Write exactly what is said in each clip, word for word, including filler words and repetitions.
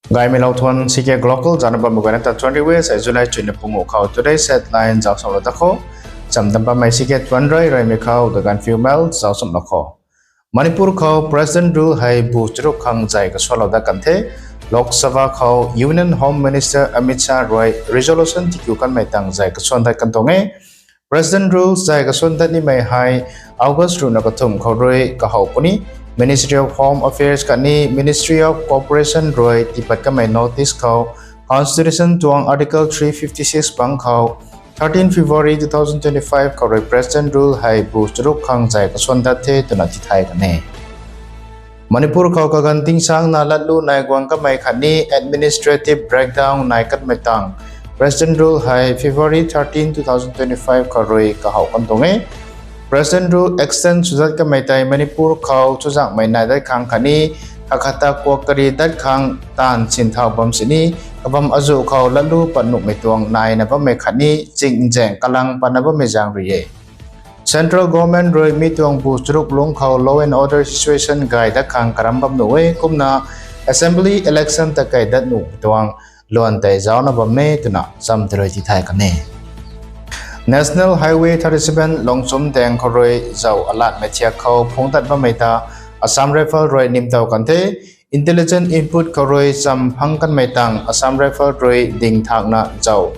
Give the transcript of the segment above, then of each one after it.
Gaymei lou thuan C K Global zana bammei guayna ta twenty West July chuina pungu khou today's headline zauc samlou da kho. Cham dam bammei C K tuan rey reymei khou the Gaanphiu Mail zauc samlou kho. Manipur khou President Rule hei bu charuk khang zay kasuanlou dat kan the. Lok Sabha khou Union Home Minister Amit Shah rui resolution tikiu kanmei tang zay kasuan dat kan tuang e. President Rule zay kasuan dat nimei hei August ruhna kathumh khou rui kahow puni. Ministry of Home Affairs khatni Ministry of Cooperation rui tiipat kanmei notice khou Constitution tuang Article three fifty six bang khou thirteen February two thousand twenty-five khou rui President Rule hei bu charuk khang zay kasuan dat the twna tithay kan e. Manipur khou kaganv tingsangna latlu nai guang kamei khatni administrative breakdown nai katmei tang President Rule hei February thirteen, two thousand twenty-five khou rui kahow kan tuang e. President Rule extend sw dat kamei tei Manipur khou chuzaenghmei nai dat khang khatni kakhata kuak kari dat khang taanv sinthau bam sini, kabam azuh khou latlu pat nuhmei tuang naina bammei khatni ching nzaeng kalang patna bammei zaeng rui e. Central Government rui mi tuang bu charuk lungc khou law and order situation gay dat khang karam bam nuh e, kumna assembly election ta kei dat nuhmei tuang luan tei zaucna bam e twna cham tei rui tithay kan e. National Highway thirty-seven Longchum daeng khou rui zauc alatmei thiak khou phungc tat bammei ta Assam Rifle rui nimtow kan the. Intelligence input khou rui cham phang kanmei tang Assam Rifle rui ding thakna zauc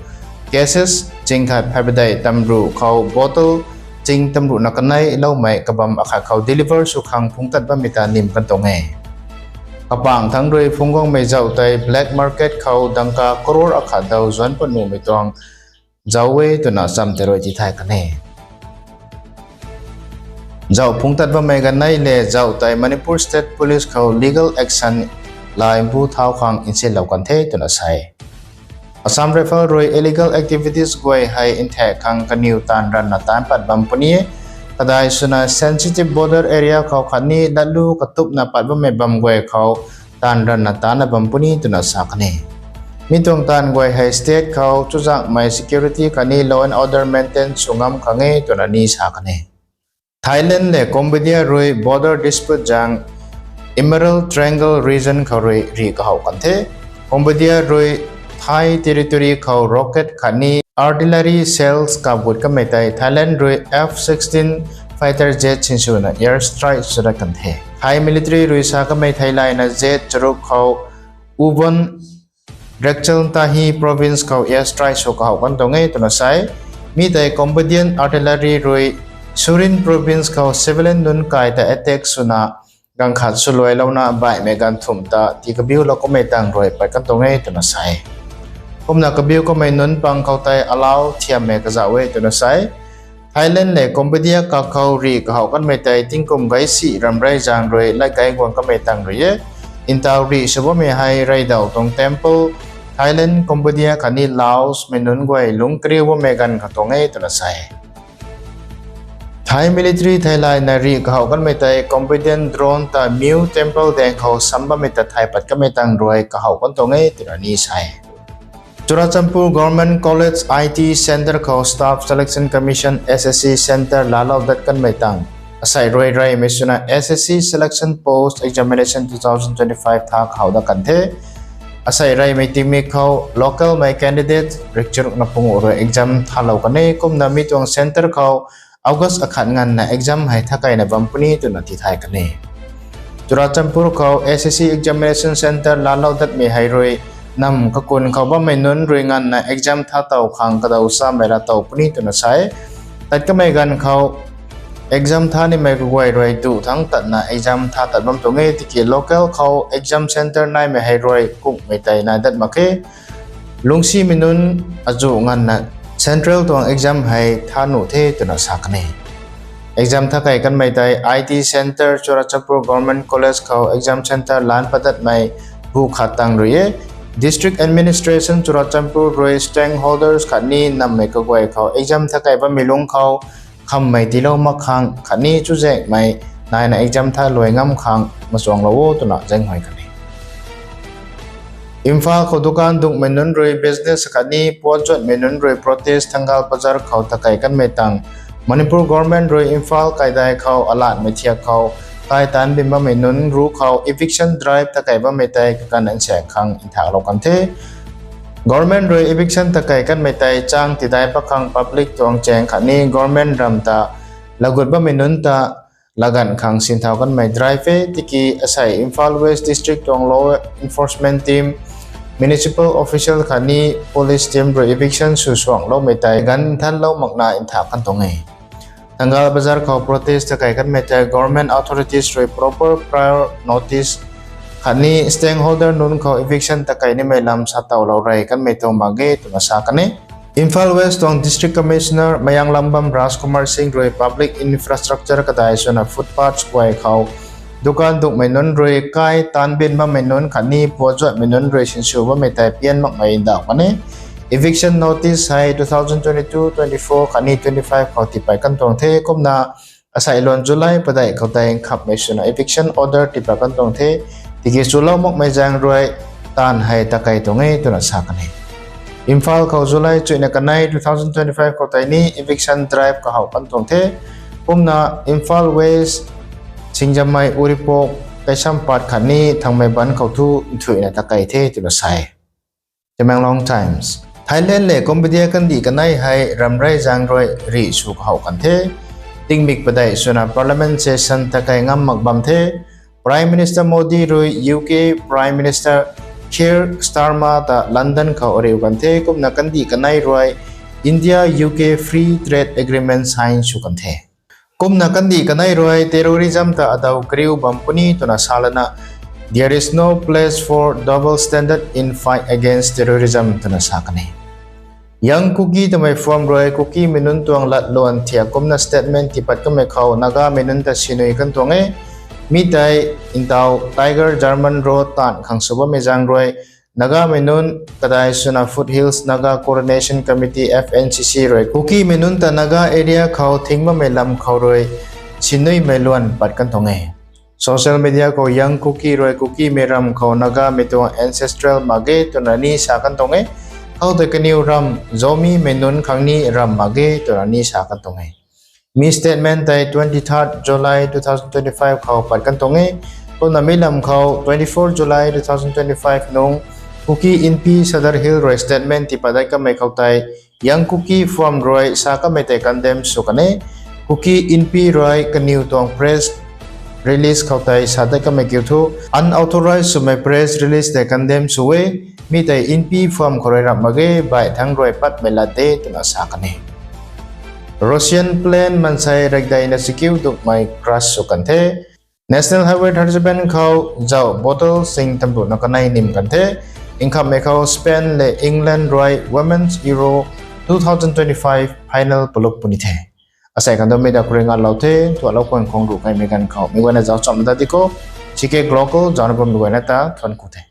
cases ching khat phay padeih tamruh khou bottle ching tamruhna kanei loumei kabam akhat khou deliver sw khang phungc tat bammei ta nim kan tuang e. Kapang thangc rui phungc guangmei zauc tei black market khou dangka crore akhat dau zuanc pat nuhmei tuang zauc e twna cham tei rui tithay kan e. Zauc phungc tat bammei ganei le zauc tei Manipur State Police khou legal action lai mbu thau khang nsinlou kan the twna sa e. Assam Rifle rui illegal activities guay hei nthek khang kaniw taanv ranvna taanc pat bam puni e. Kadai swna sensitive border area khou khatni latlu katupna pat bammei bam guay khou taanv ranvna taancna bam puni twna sa kan e. Mi tuang taanv guay hei state khou chuzaenghmei security khatni law and order maintain sw ngam khang e twna ni sa kan e. Thailand le Cambodia rui border dispute zaeng Emerald Triangle region khou rui rih kahow kan the. Cambodia rui Thai territory khou rocket khatni artillery shells kapgut kamei tei Thailand rui F sixteen fighter jet sinswna air strike sw dat kan the. Thai military rui sa kamei theilayna jet charuk khou Ubon Ratchathani province khou air strike sw kahow kan tuang e twna sa e. Mi tei Cambodian artillery rui Surin province khou civilian nunc kai ta attack swna ganv khat swluailouna baihmei ganv thumh ta tii kabiulou kummei tang rui pat kan tuang e twna sa e. Kumna kabiu kummei nunc pang khou tei alau thiammei kazauh e twna sa e. Thailand le Cambodia kakhou rih kahow kanmei tei tingkum gaisi ramrey zaeng rui lat gay guang kamei tang rui e. Ntaw rih sw bammei hei reydauh tuang temple, Thailand, Cambodia khatni Laos mei nunc guay lungc kariu bammei ganv kha tuang e twna sa e. Thai military theilayna rih kahow kanmei tei Cambodian drone ta Miao temple daeng khou sam bammei ta thay pat kamei tang rui kahow kan tuang e twna ni sa e. Churachandpur Government College I T Centre khou Staff Selection Commission S S C Centre laalou dat kanmei tang asei rui reymei swna S S C Selection Post Examination two thousand twenty-five tha kahow dat kan the. Asei reymei tingmik khou local mei candidate rikcharukna pungu rui exam thalou kan e, kumna mi tuang centre khou August akhat nganvna exam hei thakeina bam puni twna tithay kan e. Churachandpur khou S S C Examination Centre laalou datmei hei rui nam kakun khou bammei nunc rui nganvna exam tha tow khang kadaw samei ra tow puni twna sa e. Tat kamei ganv khou exam tha nimei kaguay rui duh thangc tatna exam tha tat bam tuang e, tiki local khou exam centre naimei hei rui kumhmei tei nai dat mak khe. Lungcsimei nunc azuh nganvna central tuang exam hei tha nuh the twna sa kan e. Exam thakei kanmei tei I T Centre Churachandpur Government College khou exam centre lan padatmei bu khat tang rui e. District Administration Churachandpur rui stakeholders khatni nammei kaguay khou exam thakei bammei lungc khou khammei tiilou mak khang khatni chuzaenghmei naina exam tha luai ngam khang machuanglou o twna zaenghuay kan e. Imphal khou dukan dungmei nunc rui business khatni puatchuatmei nunc rui protest Thangal Bazar khou thakei kanmei tang Manipur government rui Imphal kaidai khou alatmei thiak khou kai taanc bin bammei nunc ruc khou eviction drive takei bammei tei kakan nsaeng khang nthaklou kan the. Government rui eviction takei kanmei tei chang tidai pakhang public tuang chaeng khatni government ram ta lagut bammei nunc ta laganv khang sinthau kanmei drive e. Tiki asei Imphal West District tuang law enforcement team, municipal official khatni police team rui eviction sw suangloumei tei ganv nthanlou makna nthak kan tuang e. Thangal Bazar khou protest takei kanmei tei government authorities rui proper prior notice khatni stakeholder nunc khou eviction takei nimei lam sataulou rey kanmei tuang mak ge twna sa kan e. Imphal West tuang District Commissioner Mayanglambam Rajkumar Singh rui public infrastructure kadai swna footpath guay khou dukan dukmei nunc rui kai taanc bin bammei nunc khatni puazuatmei nunc rui sinsw bammei tei pian makmei ndauh kan e. Eviction notice hei two thousand twenty-two, twenty-four khatni twenty-five khou tipat kan tuang the. Kumna asei luan July padeih khou tei nkhamhmei swna eviction order tipat kan tuang the. Tiki chulou makmei zaeng rui taanv hei takei tuang e twna sa kan e. Imphal khou July chuihna kanei two thousand twenty-five khou tei ni eviction drive kahow kan tuang the. Kumna Imphal West, Singjamei, Uripok, Keisampad khatni Thangmeiband khou thu nthuihna takei the twna sa e. Tamenglong Times. Thailand lev Cambodia kandih kanei hei ramrey zaeng rui rih sw kahow kan the. Tingmik padeih swna parliament session takei ngam mak bam the. Prime Minister Modi rui U K Prime Minister Keir Starmer ta London khou ariu kan the. Kumna kandih kanei rui India U K Free Trade Agreement sign sw kan the. Kumna kandih kanei rui terrorism ta adaw kariu bam puni twna sa lana, there is no place for double standard in fight against terrorism twna sa kan e. Young Kuki twmei forum rui Kukimei nunc tuang latluan thiak kumna statement tipat kanmei khou Nagamei nunc ta sinui kan tuang e. Mi tei ntaw Tiger German Road taanv khang sw bammei zaeng rui Nagamei nunc kadai swna Foothills Naga Coordination Committee, F N C C rui Kukimei nunc ta Naga area khou thing bammei lam khou rui sinuimei luan pat kan tuang e. Social media khou Young Kuki rui Kukimei ram khou Nagamei tuang ancestral mak ge twna ni sa kan tuang e. Khoutei kaniw ram Zomimei nunc khang ni ram mak ge twna ni sa kan tuang e. Mi statement tei twenty-third July two thousand twenty-five khou pat kan tuang e. Kumna mi lam khou twenty-fourth July two thousand twenty-five nung Kuki Inpi Sadar Hill rui statement tipat dat kamei khou tei Young Kuki forum rui sa kamei tei condemn sw kan e. Kuki Inpi rui kaniw tuang press release khou tei sa dat kamei kiu thu unauthorized swmei press release tei condemn sw e. Mi tei Inpi forum khou rui ramh mak ge, baih thangc rui patmei lat de twna sa kan e. Russian plane mansei rakdeina chakiu dukmei crash sw kan the. National Highway thirty-seven khou zauh bottle sing tamruhna kanei nim kan the. Nkhamhmei khou Spain lev England rui Women's Euro two thousand twenty-five final palup puni the. Asei kandamei ta khou rui ngatlou the, thuaklou khwan khang ruh kaimei ganv khou mei guayna zauc chamna ta di kho, C K Global zaucna bammei guayna ta thuanc ku the.